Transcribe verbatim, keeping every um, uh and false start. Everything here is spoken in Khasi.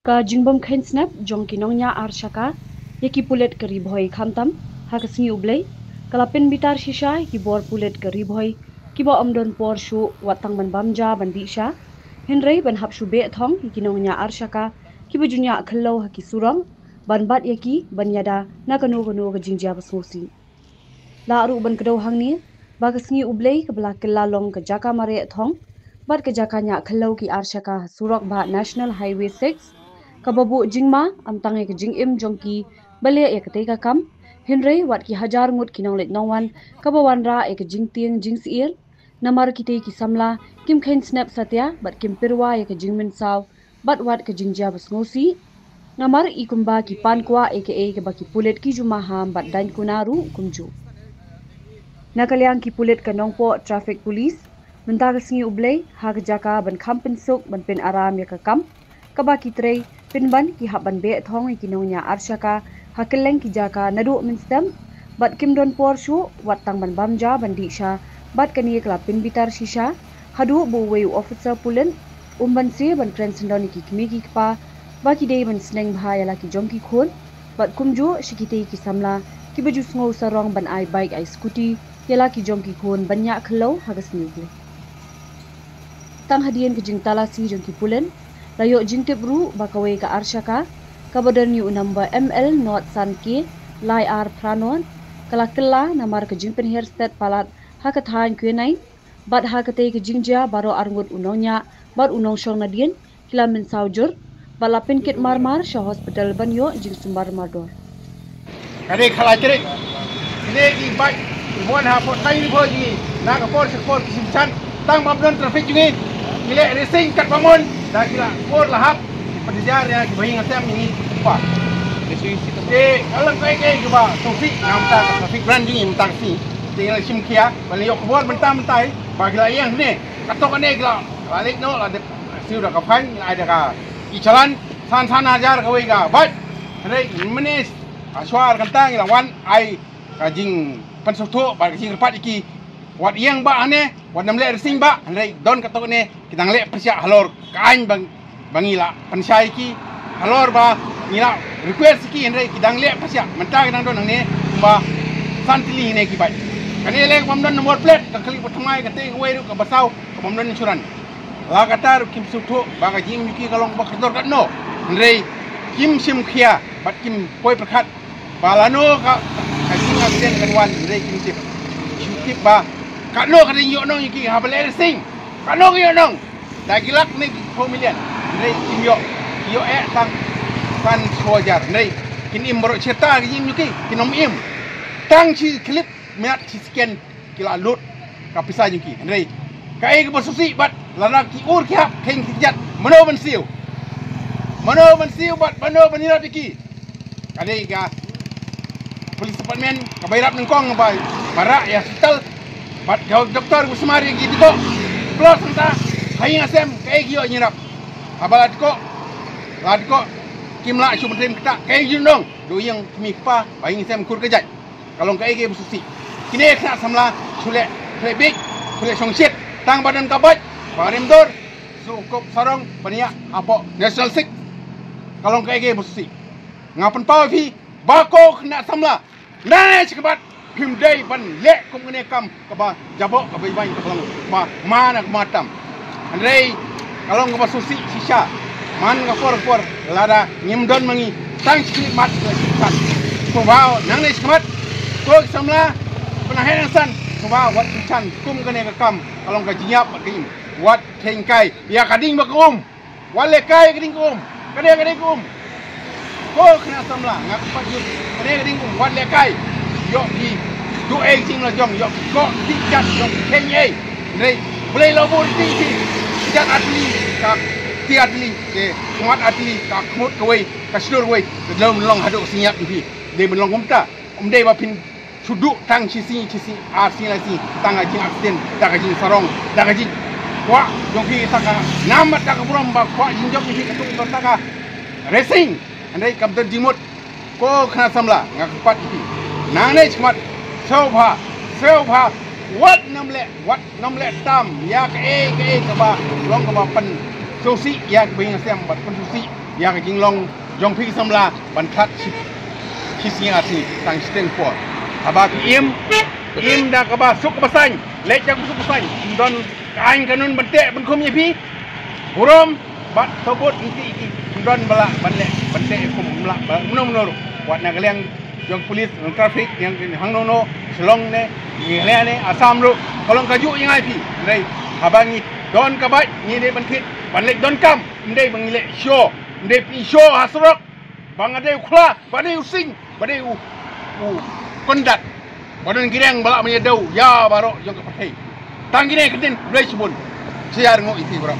Ka jingbym kheiñ snep jong ki nongñiah ar shaka ïa ki pulit ka Ri Bhoi khamtam ha ka sngi U Blei ka la pynbitar shisha ïa ki bor pulit ka Ri Bhoi kiba ym don por shuh wat tang ban bam ja ban dih sha, hynrei ban hap shu beh thong ïa ki nongñiah ar shaka kiba ju ñiah khyllew ha ki surok ban bat ïa ki ban ïada na kano kano ka jingjia ba sngewsih. Lah ruh ban kdew hangne ba ka sngi U Blei kaba la kylla long ka jaka mareh thong bad ka jaka ñiah khyllew ki ar shaka ha surok bah National Highway six, kaba buh jingma ym tang ïa ka jingim jong ki ba leh ïa katei ka kam, hynrei wat ki hajar ngut ki nongleit nongwan kaba wanrah ïa ka jingtieng jingsyier. Namar kitei ki samla kim kheiñ snep satia bad kim pyrwa ïa ka jingmynsaw bad wat ka jingjia ba sngewsih. Namar i kumba ki pan kwah ïa kaei kaba ki pulit ki ju maham bad daiñ kuna ruh kumjuh. Na ka liang ki pulit ka Nongpoh Traffic Police mynta ka sngi U Blei ha ka jaka ban kham pynsuk ban pynaram ïa ka kam kaba ki trei pynban ki hap ban beh thong ïa ki nongñiah ar shaka ha kylleng ki jaka naduh mynstep bad kim don por shuh wat tang ban bam ja ban dih sha bad kane ka la pynbitar shisha haduh ba uwei u officer pulit um banse ban kren syndon ïa ki kmie ki kpa ba ki dei ban sneng bha ïa la ki jong ki khun bad kumjuh sha kitei ki samla kiba ju sngew sarong ban ai bike ai scooty ïa la ki jong ki khun ban ñiah khyllew ha ka sngi U Blei. Tang hadien ka jingtalasi jong ki pulit la ïoh jingtip ruh ba kawei ka ar shaka kaba don ïa u number M L not san K lai ar phra not ka la kylla namar ka jingpynher stet palat ha ka thaiñ Kwinai bad ha katei ka jingjia baroh arngut u nongñiah bad u nongshong nadien ki la mynsaw jur bad la pynkit marmar sha hospital ban ïoh jingsumar mardor. Ka dei khala jreh. Kine ki bike ki mon ha por thaiñ Ri Bhoi jong ngi na ka por sha ka por ki shim shan tang ba ym don traffic jong ngi. Ki leh racing kat ba mon da ki la por la hap. Ki pynjar ïa ki ba ïing hasem jong ngi ki kpa. Te ka long kaei kaei kiba sngewsih na bynta ka traffic grant jong ngi mynta ka sngi. Te ngi la shim khia ba la ïoh khubor mynta mynta ba ki la ïeng hangne. Katto katne ki la leit noh la dep siew da ka fine, la ai da ka i challan san san hajar kawei ka bike. Hynrei mynne ha shuwa ar kynta ngi la wan ai ka jingpynsngewthuh bad ka jingkyrpad ïa ki wat ïeng bah hangne, wat nym leh racing bah, hynrei don katto katne ki dang leh pyrshah halor ka aiñ ba, ba ngi la pynshai ïa ki, halor ba ngi la request ïa ki, hynrei ki dang leh pyrshah. Mynta ki dang don hangne kumba san tylli hangne ki bike. Kane leh kaba ym don number plate, ka kali ba thymmai, kata kawei ruh kaba saw kaba ym don insurance. La katta ruh kim sngewthuh ba ka jingim jong ki ka long kaba kordor katno, hynrei kim shim khia bad kim poi pyrkhat ba lano ka, ka jingaccident kan wan, hynrei kim tip. Kim tip ba katno ka dei ïoh nong ïa ki haba leh racing. Katno ka ïoh nong? Da ki lak ne ki phew million. Hynrei kim ïoh, ïoh eh tang san sho hajar. Hynrei kin im baroh shirta ka jingim jong ki, kin ym im. Tang shi khyllipmat shi second ki la lut ka pisa jong ki. Hynrei kaei kaba sngewsih bad lada ki ur ki hap kheiñ ki kjat, mano ban siew? Mano ban siew bad mano ban ïarap ïa ki? Ka dei ka police department kaba ïarap nyngkong ba, ba rah ïa hospital bad ka doktor ba sumar ïa ki dkoh. Plus hangta ha ïing ha sem kaei ki ïoh jingïarap? Haba la dkoh, la dkoh kim lah shuh ban trei kata, kaei jingdon? Dei ïing kmie kpa, ba ïing sem kur ka jait. Ka long kaei kaei ba sngewsih. Kine khynnah samla shu leh, shu leh bieit, shu leh shongshit, tang ba don ka bike ba rem dur, shu kup sarong ban ïaid hapoh National Six. Ka long kaei kaei ba sngewsih. Nga pynpaw ïa phi ba ko khynnah samla, nangne shakhmat phim dei ban leh kum kane ka kam kaba jaboh, kaba iwaiñ, kaba lang, kaba ma na kaba tam. Hynrei ka long kaba sngewsih shisha. Man ka por ka por lada ngim don ma ngi tang shi khyllipmat ka shi khyllipmat. Sngewbha nangne shakhmat ko ki samla, pynaheh nangsan, sngewbha wat shishan kum kane ka kam, ka long ka jingïap bad ka im. Wat kheiñ kai ïa ka ding bad ka um. Wat lehkai ka ding ka um. Ka dei ka ding ka um. Ko khynnah samla, nga kyrpad ïa ka dei ka ding ka um. Wat lehkai. Ïoh ki duh ei jingla jong, ïoh ki koh ki jat, ïoh ki kheiñ ei. Hynrei Blei la buh ruti ki jat artylli, ka kti artylli, ka khmat artylli, ka khmut kawei, ka shlur kawei. Ka dei ban long haduh ka sngi ïap jong phi. Dei ban long kumta. Ym dei ba phin shu duh tang shi sngi shi sngi, ar sngi lai sngi, tang ka jingaccident, da ka jingsarong, da ka jingkwah jong phi, tang ka nam bad da ka burom ba kwah jingjop jong phi, katto katne ka racing. Hynrei kam don jingmut. Ko khynnah samla, nga kyrpad ïa phi, nangne shakhmat, sngewbha, sngewbha Wat nym leh, wat nym leh tam ïa kaei kaei kaba long kaba pynsngewsih ïa ka bynta sem bad pynsngewsih ïa ka jinglong jong phi ki samla ban khlad shi, shi sngi ar sngi tang shiteng por. Haba ki im, im da kaba suk kaba saiñ, leh da kaba suk kaba saiñ. Ym don ka aiñ kanun ban teh ban khum ïa phi. Burom bad sabut ngi ki, ym don ba lah ban leh ban teh khum, ym lah ba mano mano ruh. Wat na ka liang jong police, jong traffic, ïa hangno hangno, Shillong ne, Meghalaya ne, Assam ruh, ka long kajuh ïa ngi phi. Hynrei haba ngi don ka bike ngi dei ban thied ban leit donkam, ym dei ba ngi leh show, ym dei phi show ha surok ba nga dei u khla, ba dei u sing, ba dei u, u kyndat, ba don ki riang ba lah ban ïa dew ïa baroh jong ka pyrthei. Tang kine ki ktien, khublei shibun. Sha ïa rngoh ïa phi baroh.